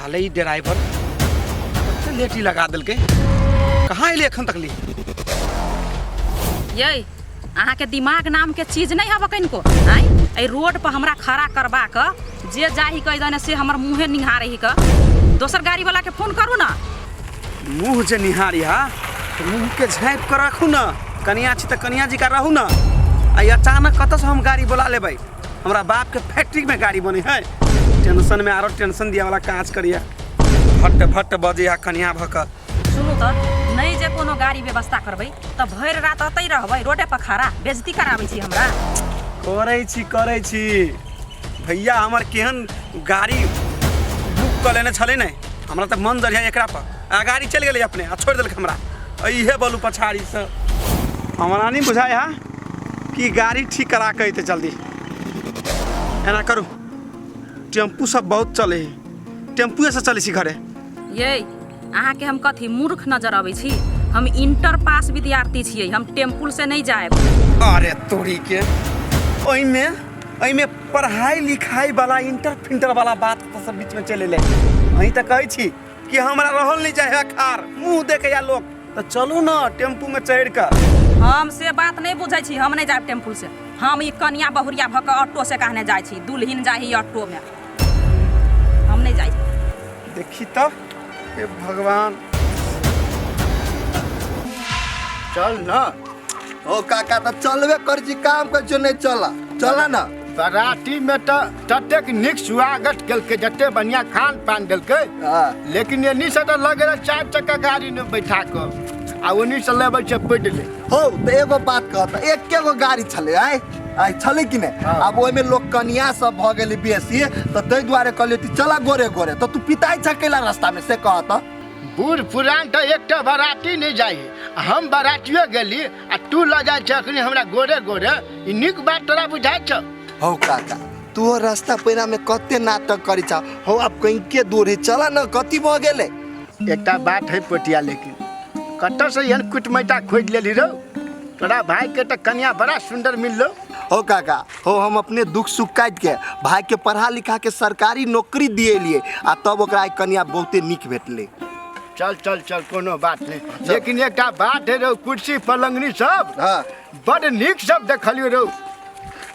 साले ई ड्राइवर कते लेट ही लगा देलकै। कहाँ एलै एखन तक ली? यै, अहाँके दिमाग नामके चीज नहि हबऽ कनिको? आँय, एहि रोड पर हमरा खड़ा करबा कऽ जे जाही कहि दने से हमर मुँहे निहारे ही कऽ। दोसर गाड़ी वाला के फोन करू ना। मुँह जे निहारी हा तऽ मुँहके झाँपि कऽ राखू ने। कनिया छी तऽ कनिया जी का रहू ने। आ ई अचानक कतऽसँ हम गाड़ी बोला लेबै? हमरा बापके फैक्ट्रीमे गाड़ी बनै है। टेंशनमे आरो टेंशन दिया वाला काज करिया, भट्ट भट्ट बजै हा कनिया भऽ कऽ। सुनू तऽ, नहि जे कोनो गाड़ी व्यवस्था करबै तऽ भरि रात अतै रहबै रोडे पर खड़ा, बेइज्जती कराबै छी हमरा। करै छी, करै छी। भैया हमर केहन गाड़ी बुक कऽ लेने छलै ने, हमरा तऽ मन जरिया एकरा पर आ गाड़ी चलि गेलै अपने आ छोड़ि देलक हमरा इहे बलू पछाड़ीसँ। हमरा नहि बुझाइ हा कि गाड़ी ठीक करा के अयतै जल्दी। एना करू, टेम्पू सब बहुत चलै है, टेम्पुएसँ चलै छी घरे। यै, अहाँके हम कथी मूर्ख नजर अबै छी? हम इंटर पास विद्यार्थी छियै, हम टेम्पुल से नहि जायब। अरे तोरी के, ओहिमे एहिमे पढ़ाई लिखाई वाला इंटर फिंटर वाला बात तऽ सब बीचमे चलि एलै। अहीं तऽ कहै छी कि हमरा रहल नहि जाइ है खार मुँह देखैया लोक, तऽ चलू ने टेम्पूमे चढ़ि कऽ। हम से बात नहि बुझै छी, हम नहि जायब टेम्पुल से। हम ई कनिया बहुरिया भऽ कऽ ऑटो से कहने जाइ छी, दुल्हिन जाही ऑटो में, हम नहि जाइ छी। देखी तऽ, हे भगवान। चल न। ओ काका, तऽ चलबे कर छी, काम कर छियो, नहीं चला चला ना। बराती में तो ततेक नीक स्वागत केलकै, जते बढ़िया खान पान देलकै। हाँ। लेकिन एनी से तो लग रहा चार चक्का गाड़ी में बैठा के आ ओनी से लेबै छै पैदले। हो तऽ एगो बात कह, तऽ एके गो गाड़ी छलै, आय आय छलै कि नहि? हाँ। आब ओहिमे लोक कनिया सब भऽ गेलै बेसी, तऽ ताहि दुआरे कहलियै कि चला गोरे गोरे। तऽ तू पिताइ छ कैला रास्ता में, से कह तऽ। बूढ़ पुरान तऽ एकटा बराती नहि जाइ है, हम बरातियो गेली आ तू लऽ जाइ छ अखनी हमरा गोरे गोरे, ई नीक बात तोरा बुझाइ छौ? हौ काका, तू रास्ता पैरा में कते नाटक करी छा। हौ, आब कहीं दूर है, चला न, कथी भऽ गेलै? एकटा बात है पोटिया, लेकिन कतऽ से एहन कुटमैता खोजि लेली रौ? तोरा भाई के तऽ कनिया बड़ा सुंदर मिललो। हो काका हो, हम अपने दुख सुख काटि के भाई के पढ़ा लिखा के सरकारी नौकरी दिएलिए आ तब ओकरा आई कनिया बहुते नीक भेटलै। चल चल चल, कोनो बात नहीं, लेकिन एकटा बात है रौ, कुर्सी पलंगनी सब हाँ। बड़ नीक सब देखलियो रौ।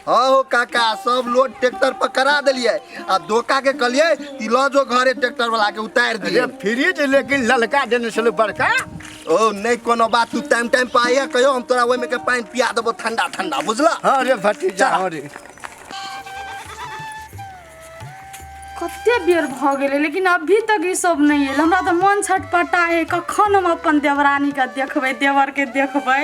हाँ हो काका, सब लोड ट्रैक्टर पर करा देलिए आ धोखा के कहलिए कि लऽ जो घरे, ट्रैक्टर वाला के उतारि दिए। अरे फ्रिज लेकिन ललका देने छलो बड़का। ओ नहीं कोनो बात, तू टाइम टाइम पर आइया कहियो, हम तोरा ओहिमे के पानि पिया देबो ठंडा ठंडा, बुझला? हाँ रे भतीजा, हाँ रे। कते बेर भऽ गेलै लेकिन अभी तक ई सब नहि एल। हमरा तऽ मन छटपटा है, कखन हम अपन देवरानीके देखबै, देवरके देखबै,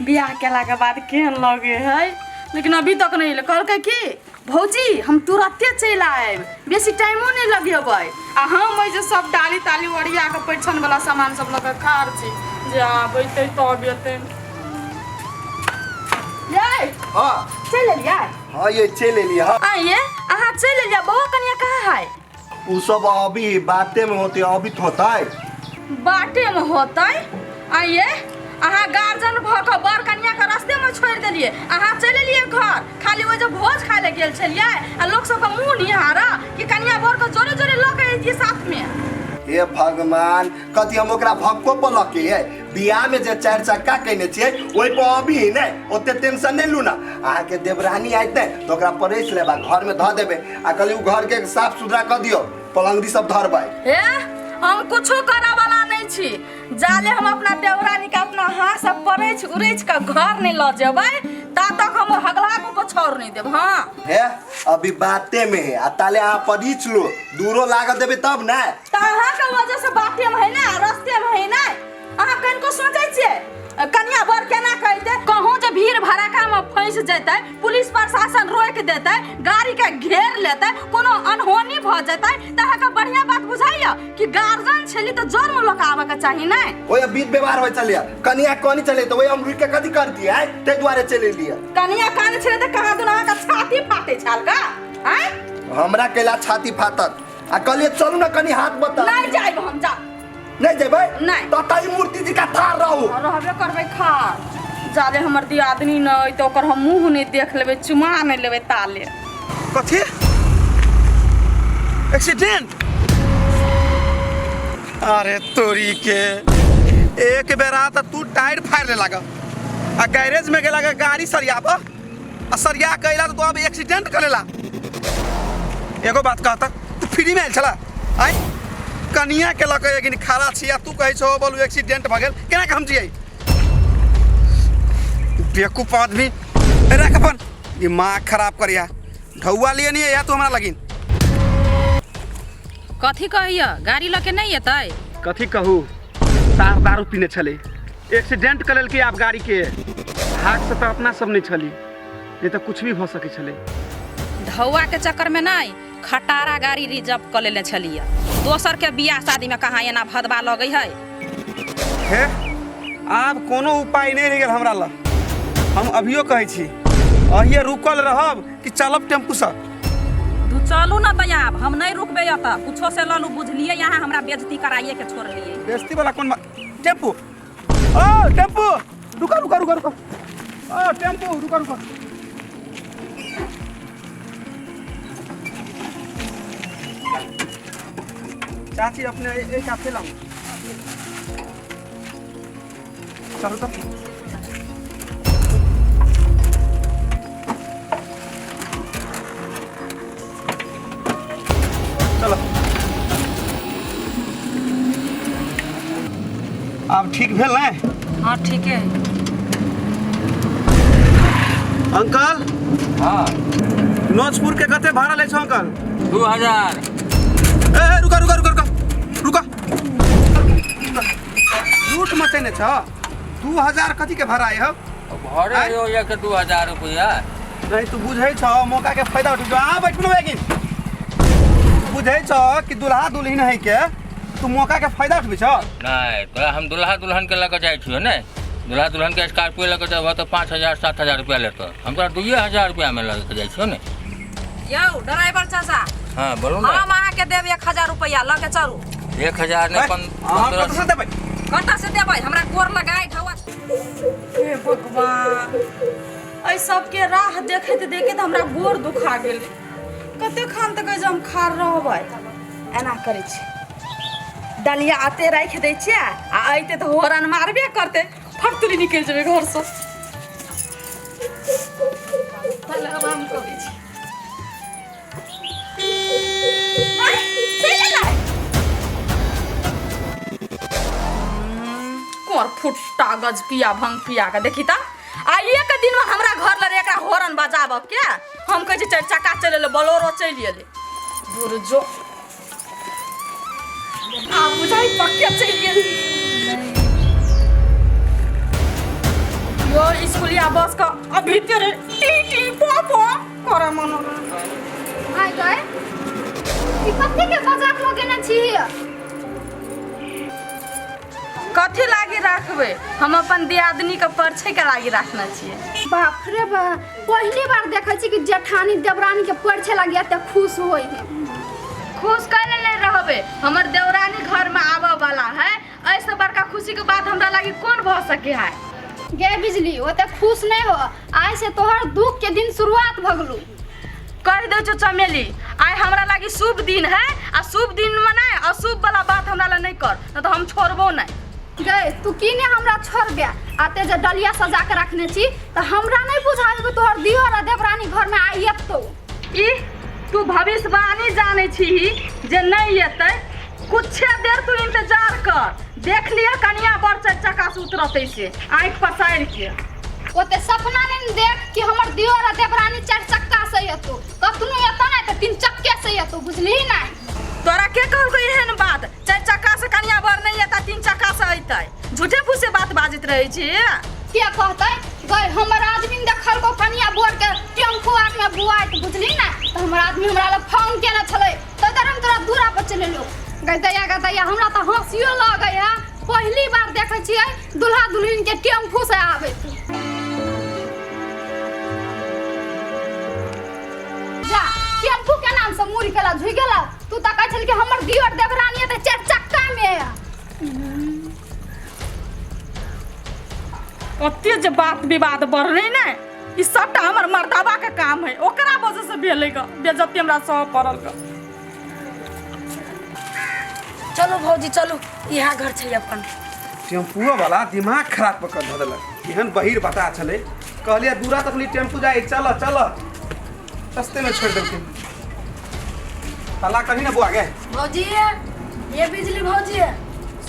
बियाह केलाके बाद केहन लगै है। लेकिन अभी तक नहि एलै। कहलकै कि भौजी हम तुरते चलि आयब, बेसी टाइमो नहि लगेबै। आ हम एहि जे सब डाली ताली ओरिया कऽ परिछन वाला सामान सब लऽ कऽ खाड़ छी जे आब अयतै तब एतै। यै। हाँ। चलि एलियै? हाँ ये चलि एलियै। हाँ। आ ये अहाँ चलि एलियै, बौआ कनिया कहाँ है? उ सब अभी बाते में होते, अभी तो होतै। बाटे में होतै? आ ये अहाँ गार्जियन भऽ कऽ बर कनिया के रास्ते में छोड़ि देलियै, अहाँ चलि एलियै घर, खाली ओहि जे भोज खाय लए गेल छलियै आ लोक सबके मुँह निहार कि कनिया बर के जोरे जोरे लऽ के अइतियै साथ में। हे भगवान, कथी हम ओकरा भक्को पर लऽ के ये बियाह में जे चारि चक्का कयने छियै ओहि पर अभी ने ओते टेंशन नहीं लू ना। अहाँके देवरानी आयत ने तऽ ओकरा परसि लेब आ घर में धऽ देबै आ कहली उ घर के साफ सुथरा कऽ दियौ, पलंगरी सब धरबै। हे, हम कुछो करऽ वाला नहीं छी, जाले हम अपना देवरानी के अपना हाथ से परछि उरछि के घर नहीं लऽ जेबै ता तक हम हगला को छौर नहीं देब। हाँ। हे, अभी बाते में है आ ताले अहाँ परिच लो, दूरो लागत देबै तब ने। तऽ अहाँके वजह से बाटे में है ना, रस्ते में है ना। अहाँ कनिको सोचै छियै कनिया बर केना कहते? कहूँ जे भीड़ भड़ाका में फंसि जेतै, पुलिस प्रशासन रोकि देतै, गाड़ी के घेर लेतै, कोनो अनहोनी भऽ जेतै तऽ अहाँके बढ़िया बात बुझाइया कि गार्जियन छली तऽ जर में लऽ कऽ आबऽ के चाही नै? ओए बीत व्यवहार होइ छलियै, कनिया कनी छलै तऽ ओए हम रुकि के कथी करतियै आँय, ताहि दुआरे चलि एलियै। कनिया काने छलै तऽ कहाँ दुन अहाँके छाती फाटै छल का? आँय, हमरा कैला छाती फाटत? आ कहलियै चलू ने कनी हाथ बता। नहि जायब हम, जा। नहीं जेबै? नहि। तऽ तई मूर्ति जी का थार रहू। रहबे करबै खार, जाले हमर दियादनी नहि तऽ ओकर हम मुँह नहि देख लेबै, चुमा नहि लेबै ताले। कथी एक्सीडेंट? अरे तोरी के एक बेरा त तू टायर फाड़ ले लाग आ गैरेज में गेला गाड़ी सरियाब आ सरिया के अइला त तू अब एक्सीडेंट कर लेला। एगो बात कहता तू फ्री में आयल छला आय कनिया के लऽ के लेकिन खड़ा छी आ तू कहै छहो बोलू एक्सीडेंट भऽ गेल केना के हम जियै बेवकूफ आदमी। रख अपन दिमाग खराब करिया ढौआ लिए नहीं या तू हमरा लगिन। कथी कहैया गाड़ी लऽ के नहि एतै? कथी कहू साफ दारू पीने छलै एक्सीडेंट कर लेलकै आब गाड़ी के। भाग से तऽ अपना सब नहीं छली नहीं तऽ कुछ भी भऽ सकै छलै। ढौआ के चक्कर में नहीं खटारा गाड़ी रिजर्व कऽ लेने छलियै। दोसर के बियाह शादी में कहाँ एना भदवा लगै है। हे आब कोनो उपाय नहीं रहि गेल हमरा लग। हम अभियो कहै छी अहिए रुकल रहब कि चलब टेम्पू से? तू चलू ना तऽ आब हम नहीं रुकबै एतऽ। कुछो से लऽ लू बुझलियै यहाँ हमरा बेइज्जती कराइए के छोड़लियै। बेइज्जती वाला कोन बात? टेम्पू ओ टेम्पू रुका रुका रुका रुका ओ टेम्पू रुका रुका। चाची अपने एक हाथे लाऊं चलो तो। चलो आब ठीक भेल ने? हाँ ठीक है। अंकल हाँ नोजपुर के कते भाड़ा लै छौ अंकल? 2000। ए रुका रुका रुका रुका रुका लूट मचेने छ। 2000 कथी के भाड़ा है? भरे यो एक 2000 रुपया। नहीं तू बुझै छ मौका के फायदा उठा। आ बैठ न लेकिन बुझै छ कि दुल्हा दुल्हन है के तू मौका के फायदा उठबै छ? नहीं तोरा हम दुल्हा दुल्हन के लऽ के जाइ छियो ने। दुल्हा दुल्हन के स्कॉर्पियो लऽ के जेबह तऽ 5000 7000 रुपया लेतौ। हम तोरा 2000 रुपया में लऽ के जाइ छियो ने। यौ ड्राइवर चाचा। हाँ बोलू ना। हम अहाँ के देब 1000 रुपया लऽ के चलू। 1000 नहीं 15 से देबै? कतऽ से देबै? हमरा गोर लगाय ढौआ। हे भगवान एहि सबके राह देखैत देखैत हमरा गोर दुखा गेल। कते खान तक जे हम खार रहबै। एना करै छी डलिया आते राखि दै छियै आ अयतै तऽ होरन मारबे करतै फटतुरी निकलि जेबै घरसँ। आराम करै छी। कोर फुट्टा गज पिया भंग पिया के देखी त आ एक दिन में हमरा घर लरे एकरा होरन बजाब के हम कहै छी चारि चक्का चलि एलै बोलेरो चलि एलै। दूर जो आ बुझाइ पक्के चलि गेल। यो स्कूलिया बस के अभी तेरे टी टी पो पो करे मन। आइ गए ई कथी के बाजार लगेने छी? कथी लागी राखबै? हम अपन दियादनी के परछे के लागी राखने छियै। बाप रे बा पहली बार देखै छी कि जेठानी देवरानी के परछे लागी एते खुश होय है। खुश कैले नहीं रहबै? हमर देवरानी घर में आबऽ वाला है। ऐसे बड़का खुशी के बात हमरा लागी कौन भऽ सके है? गे बिजली ओते खुश नहीं हो। आइ से तोहर दुख के दिन शुरुआत भऽ गेलौ। कह दे छौ चमेली आइ हमरा लागी शुभ दिन है आ शुभ दिन में नहीं अशुभ वाला बात हमरा ला नहीं कर न तो हम छोड़बो नहीं। गे तू की ने हमरा छोड़बे? आते जे डलिया सजा के रखने छी त हमरा नहीं बुझाय कि तोहर दियर आ देवरानी घर में आई एतौ। ई तू भविष्यवाणी जानै छी जे नहीं एतै। कुछे देर तू इंतजार कर देख लिया कनिया बड़ चारि चक्का से उतरतै से आँखि पसारि के। ओते सपना नहीं देख कि हमर दियर आ देवरानी चारि चक्का से एतौ। कखनो एतौ नहीं त 3 चक्के से एतौ बुझली नहीं? तोरा के कहलको एहन बात? चारि चक्का से कनिया बर नहीं एतै 3 चक्का से एतै। झूठे फूसे बात बाजैत रहै छी। के कहतै? गई हमर आदमी देखलको कनिया बर के टेम्पू आर में बुआइत बुझली ना त हमर आदमी हमरा लग फोन केने छलै तै हम तोरा दूरा पर चलि एलौ। गई दैया गई दैया हमरा त हंसियो लगै है। पहली बार देखै छियै दुल्हा दुल्हन के टेम्पू से आबैत। जा टेम्पू के नाम से मुड़ी केला झुकि गेला। तू त कहै छल कि हमर दियर देवरानी एतै चारि चक्का में। ओते जे बात विवाद बढ़लै ने ई सबटा हमर मर्दाबा के काम है। ओकरा वजह से भेलै ग बेइज्जती हमरा सह पड़ल ग। चलू भौजी चलू, इएह घर छै अपन। टेम्पुओ वाला दिमाग खराब कऽ धऽ देलक, एहन बहिर बता छलै। कहलियै दूरा तक ली टेम्पू जाइ, चल चल, सस्ते में छोड़ि देलकै। ताला कही ना बुआ गे। भौजी ये बिजली भौजी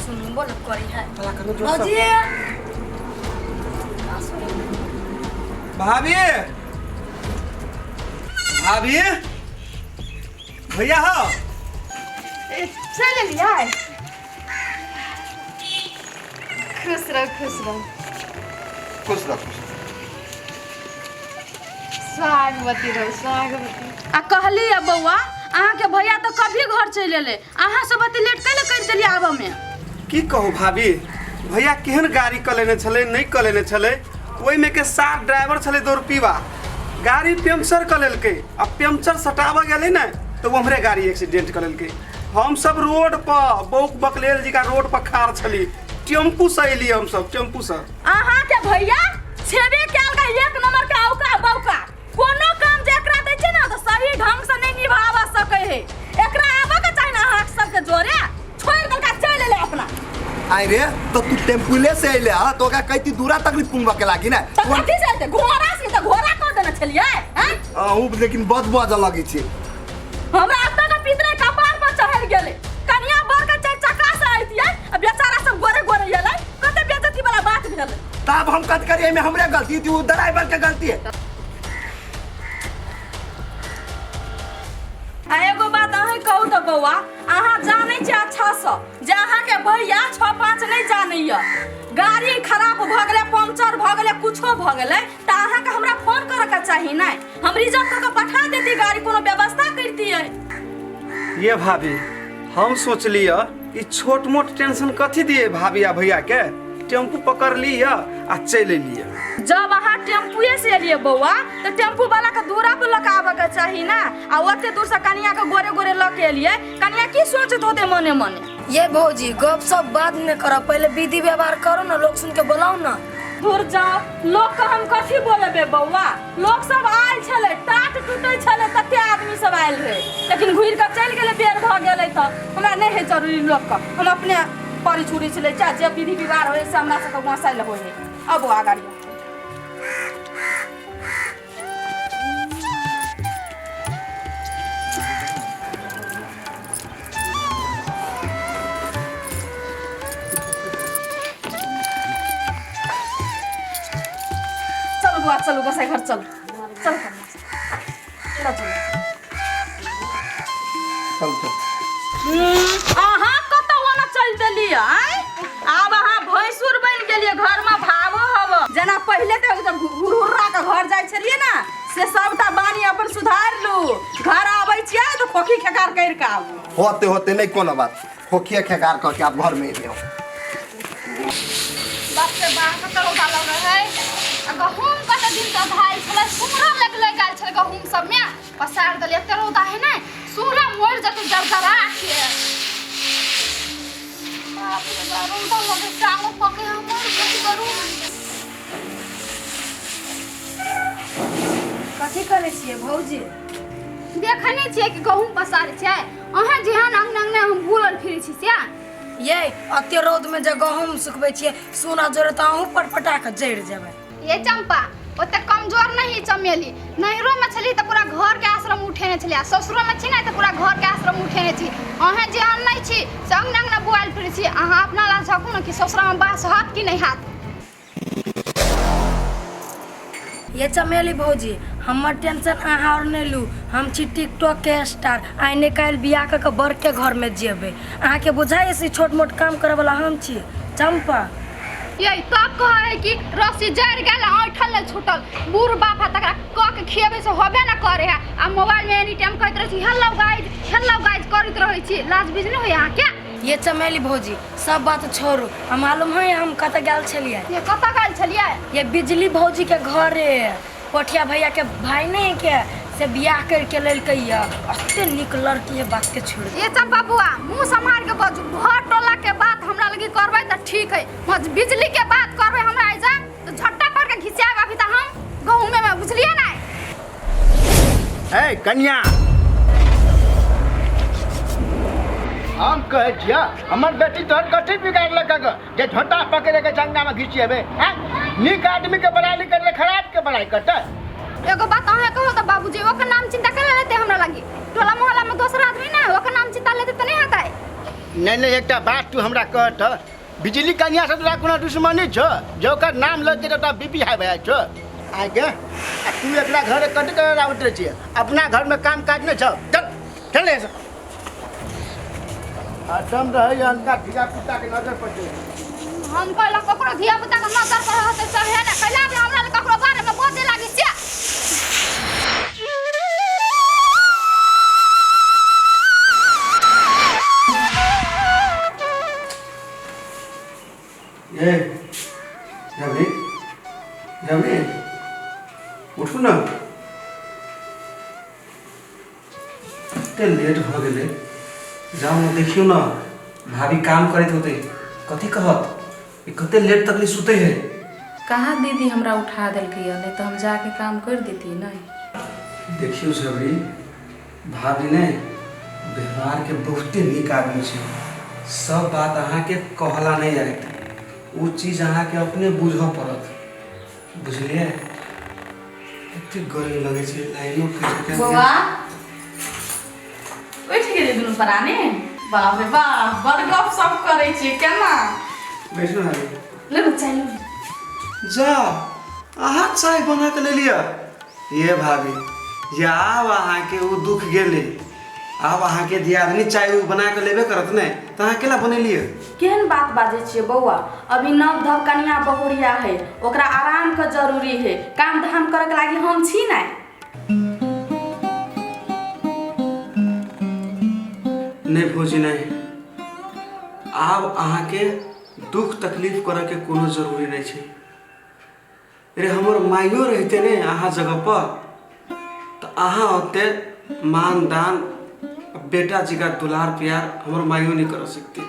सुनबो न करी है। ताला करू जोर से। भौजी भाभी, भाभी भैया हो। चल एलियै। खुश रह, खुश रह। खुश रह, खुश रह। स्वागवती रहो, स्वागवती। आ कहली अब बौआ, अहाँके भैया तऽ कभी घर चलि एलै, अहाँ सब एते लेट कैले करि देलियै आबऽ मे? की कहू भाभी, भैया केहन गाड़ी कऽ लेने छलै, नहि कऽ लेने छलै, ओहिमे के सात ड्राइवर छलै दौड़पीबा, गाड़ी पंक्चर कऽ लेलकै आ पंक्चर सटाबऽ गेलै ने तऽ ओम्हरे गाड़ी एक्सीडेंट कऽ लेलकै। हम सब रोड पर बौक बकलेल जी का रोड पर खाड़ छली, टेम्पू से एलियै हम सब टेम्पू से। अहाँके भैया छेबे कयल का एक नंबर के औका बौका, कोनो काम जे एकरा दै छै ने तऽ सही ढंग से नहि निभाबऽ सकै है। एकरा आबऽ के चाही ने अहाँ सबके जोरे, छोड़ि देलका चलि एलै अपना। आइ रे तो तू टेम्पुले से अइले ह तो ओकरा कहती दूरा तक पुंगवा के लागी ना। तऽ कथी से एतै? घोड़ा से तऽ घोड़ा कऽ देने छलियै हैं? अहूँ लेकिन बद बज लगै छै। हमरा एतऽ के पितरे कपार पर चढ़ि गेलै। कनिया बर के चारि चक्का से अइतियै आ बेचारा सब गोरे गोरे एलै, कते बेइज्जती वाला बात भेलै। तब हम कथी करियै, एहिमे हमरे गलती थी, उ ड्राइवर के गलती है। आ एगो बात अहीं कहू तऽ बौआ, अहाँ जानै छियै अच्छासँ जे अहाँके भैया 6-5 नहि जानैया, गाड़ी खराब भऽ गेलै, पंक्चर भऽ गेलै, कुछो भऽ गेलै तऽ अहाँके हमरा फोन करऽके चाही नहि, हम रिजर्व कऽ के पठा देती गाड़ी, कोनो व्यवस्था करितियै। ये भाभी, हम सोचलियै ई छोट मोट टेंशन कथी दिए भाभी आ भैया के, टेम्पू पकड़ लिअ आ चलि एलियै। जब अहाँ टेम्पुए से एलियै बौआ तऽ टेम्पू वाला के दूरा पर लऽ के आबऽ के चाही ने, आ ओते दूर से कनिया के गोरे गोरे लऽ के एलियै, कनिया की सोचैत होतै मने मने? ये भौजी गप सब बाद में करब, पहले विधि व्यवहार करो ना, लोग सुन के बोलाओ ना। दूर जाओ, लोग के हम कथी बोलेबे बौआ, लोग सब आयल छलै, टाट टूटै छलै, कते आदमी सब आयल रहै, लेकिन घुरि कऽ चलि गेलै, बेर भऽ गेलै तऽ हमरा नहि है जरूरी लोग के, हम अपने परी छुरी छलै, चाहे जे विधि व्यवहार होइ से हमरा सबके घोंसायल होइ है। अब बौआ गाड़ी। चलू बौआ चलू, गोसाई घर चलू, चलू चलू चलू चल चल। अहाँ कतऽ ओना चलि देलियै? आँय, आब अहाँ भैंसुर बनि गेलियै, घरमे भावो हब। जेना पहिले तऽ एकदम हुरहुर्रा के घर जाइ छलियै ने, से सबटा बानी अपन सुधारि लू, घर आबै छियै तऽ खोखी खेकार करि कऽ आबू। होते होते नहीं कोनो बात, खोखिए खेकार कऽ के आप घर में एलियै। बाप रे बाप, कतऽ रौदा लगै है। आ गहूम कते दिन से धायल छलै, सुमरा लग लग गेल छलै गहूम सबमे, पसार देलियै, एते रौदा है ने, सुमरा मरि जेतै जरजरा के। बाप रे बाप, रौदा लगै, टांगो पकै हमर, कथी करू? कथी करै छियै भौजी? देखै नहि छियै कि गहूम पसारै छियै? अहाँ जेहन अंगना अंगना हम घूरल फिरै छी से। ये अते रौद में जे गहूम सुखबै छियै, सोना जरे तऽ अहूँ पटपटा कऽ जरि जेबै। ये चंपा, ओते कमजोर नहीं चमेली, नैहरो में छली तऽ पूरा घर के आश्रम उठेने छली, आ ससुरो में छी ने तऽ पूरा घर के आश्रम उठेने छी। अहाँ जेहन नहीं छी से अंगना अंगना बुआल फिरै छी। अहाँ अपना ला झकू ने कि ससुरा में बास हत कि नहीं हत। ये चमेली भौजी, हमर टेंशन अहाँ और नहीं लू, हम छी टिकटॉक के स्टार, आइ ने काल्हि बियाह कऽ के बर के घर में जेबै। अहाँके बुझाइ से छोट मोट काम करे वाला हम छी चंपा। ये तब कहै है कि रस्सी जरि गेल आ ऐंठल नहि छूटल, बूढ़ बाप है तकरा कऽ के खिएबै से होबे न करे है, आ मोबाइल में एनी टाइम कहैत रहै छी हेलो गाइज हेलो गाइज करैत रहै छी, लाज बीज नहि होइए अहाँके? ये चमेली भौजी सब बात छोड़ू, हम मालूम है हम कतऽ गेल छलियै? ये कतऽ गेल छलियै? ये बिजली भौजी के घरे, पोठिया भैया के भाई नहीं के से बियाह करके लेलकै ये, अते नीक लड़की है, बात के छोड़। ये चंपा बुआ मुंह संभाल के बजू, भर टोला के बात हमरा लगी करबै तऽ ठीक है, मज बिजली के बात करबै हमरा ऐजा तऽ झट्टा पर के घिचाएब अभी तऽ हम गहूमे में, बुझलियै ना? ए कन्या, हम कहै छियै हमर बेटी तोहर कथी बिगाड़लक ग जे झोंटा पकड़े के चंगा में घिचिएबे आँय? नीक आदमी के बड़ाई नहीं करले खराब के बड़ाई करते। एगो बात अहाँ कहू तऽ बाबूजी ओकर नाम चिंता करे लेते हमरा लागी टोला मोहल्ला में दोसर आदमी ना ओकर नाम चिंता लेते तऽ नहीं होतै। नहीं नहीं एकटा बात तू हमरा कहत, बिजली कन्या से तोरा कोनो दुश्मनी छौ जे ओकर नाम लऽ के तोरा बीपी हाई भए जाइ छौ? आगे आ तू एकरा घर कट कर आबैत रहै छियै, अपना घर में काम काज नहीं छौ? चल चल एहिसँ। हरदम रहै अनका धिया पुता के नजर पर चलि। हम कहलक ककरो धिया पुता के नजर पर रहतै सहे ने कैला भी हमरा लग ककरो बारे में बजे लागी से। ये रवि रवि उठू ना, कते लेट भऽ गेलै। जाउ ने देखियौ ने, भाभी काम करैत होतै, कथी कहत ई कते लेट तक सुतै है। कहाँ दीदी हमरा उठा देलकै यऽ, नहीं तो हम जाके काम कर देती। नहीं देखियौ झबरी, भाभी ने व्यवहारके बहुते नीक आदमी छै। सब बात अहाँके कहला नहि आयत, ओ चीज अहाँके अपने बुझऽ पड़त, बुझलियै? एते गर्मी लगै छै, लाइनो कटि गेल। बौआ उठि गेलै दुनू प्राणी? बाप रे बाप, बड़ गप सप करै छियै केना? बैठू भाभी। ले ने चाय लू। जा अहाँ चाय बना के ले लिअ। ये भाभी, ये आब अहाँके ओ दुख गेलै, आब अहाँके दियादनी चाय ओ बना के लेबे करत ने, तऽ अहाँ केला बनेलियै? केहन बात बाजै छियै बौआ, अभी नव धव कनिया बहुरिया है, ओकरा आराम के जरूरी है, काम धाम करे के लागी हम छी नै। नहि भौजी नहि, आब अहाँके दुख तकलीफ करऽके कोनो जरूरी नहि छै। रे हमर माइयो रहिते ने अहाँ जगह पर तऽ अहाँ ओते मान दान बेटा जकाँ दुलार प्यार हमर माइयो नहि करऽ सकतै,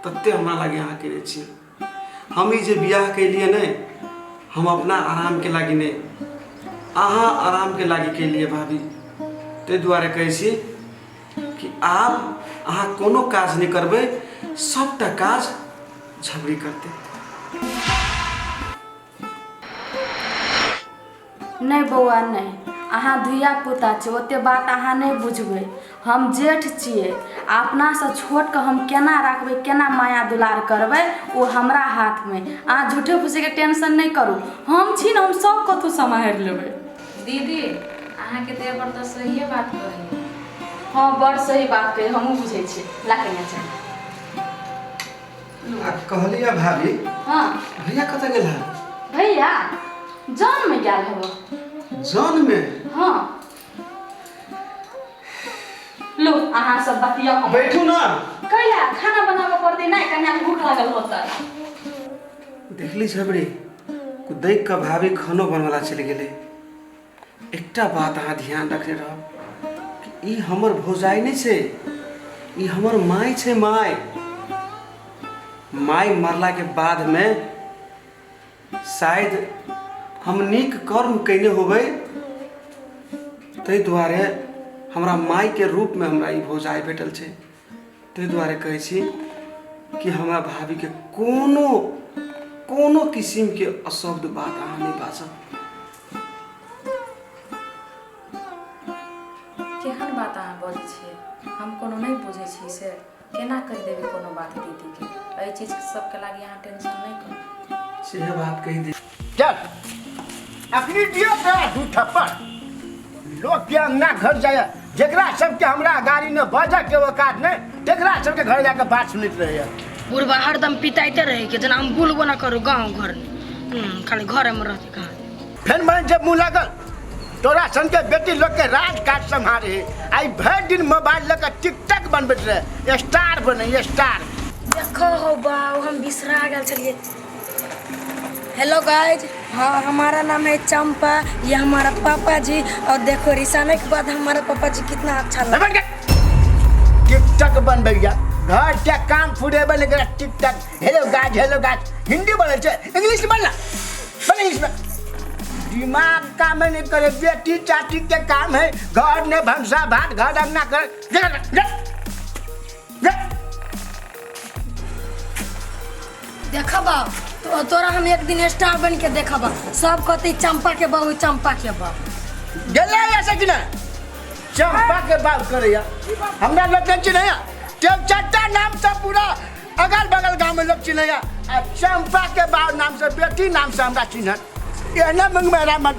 तते हमरा लागे अहाँ केने छी। हम ई जे बियाह केलियै ने, हम अपना आरामके लागी नहि, अहाँ आरामके लागी केलियै भाभी। ताहि दुआरे कहै छी कि आब अहाँ कोनो काज नहि करबै, सबटा काज झबरी करतै। नहि बौआ नहि, अहाँ धिया पुता छी, ओते बात अहाँ नहि बुझबै। हम जेठ छियै आ अपनासँ छोटके हम केना राखबै, केना माया दुलार करबै, ओ हमरा हाथमे। अहाँ झूठे फूसेके टेंशन नहि करू, हम छी ने, हम सब कतहु सम्हारि लेबै। दीदी अहाँके देवर तऽ सहिए बात कहैए। हँ बड़ सही बात कहै, हमहूँ बुझै छियै। ला कनिया चाय। आ कहलियै भाभी, हँ भैया कतऽ गेल है? भैया जन में गेल हबो। जन में? हाँ लो अहाँ सब बतिया। बैठू ना। कैला खाना बनाबऽ पड़तै नहि, कन्या के भूख लागल होतै। देखली झबरी, देख कऽ भाभी खानो बनवला चलि गेलै। एकटा बात अहाँ ध्यान रखने रहब कि ई हमर भौजाइ नहि छै, ई हमर माय छै। माय माय मरलाके बादमे शायद हम नीक कर्म कयने होबै, ताहि दुआरे हमरा मायके रूपमे हमरा ई भौजाइ भेटल छै। ताहि दुआरे कहै छी कि हमरा भाभीके कोनो कोनो किसिमके अशब्द बात अहाँ नहि बाजब। केहन बात अहाँ बजै छियै, हम कोनो नहि बुझै छी से केना कहि देबै कोनो बात दीदीके। एहि चीज सबके लागी अहाँ टेंशन नहि करू। सेहे बात कहि दे। चल अखनी दियो तोरा दू थप्पड़। लोग के अंगना घर जाए, जेकरा सबके हमरा गाड़ी में बजऽ के औकात नहीं, तेकरा सबके घर जाके बात सुनैत रहैया। बुढ़बा हरदम पिताइते रहे के जेना हम बुलबो ना करू गाँव घर में, खाली घरे में रहते कहाँ। फेर मन जब मुँह लागल तोरा सन के बेटी लोग के राज काज सम्हारे, आई भरि दिन मोबाइल लऽ के टिकटॉक बनबैत रहे, स्टार बने स्टार। देखो हो बाऊ, हम बिसरा गेल छलिए। हेलो गाइज, हाँ हमारा नाम है चंपा, ये हमारा पापा जी, और देखो रिसाने के बाद हमारा पापा जी कितना अच्छा लगा। टिकटॉक बनबैया, घर के काम फुरेबे नहीं करे TikTok. Hello guys, hello guys, Hindi बोले छे, इंग्लिश बोलना, बोल इंग्लिश में। दिमाग काम नहीं करे, बेटी चाटी के काम है, घर ने भंसा भात घर अंगना कर। जा, जा, जा। देखब तो तोरा हम एक दिन स्टार बन के देखब, सब कहते चंपा के बहू, चंपा के बहू। गेलै ऐसे कि नहीं चंपा के बात करैया हमरा लोग नहीं चिन्हैया। चट्टा नाम से पूरा अगल बगल गांव में लोग चिन्हैया, आ चंपा के बाप नाम से बेटी नाम से हमरा चिन्हत। एहने मंगमेरा मत।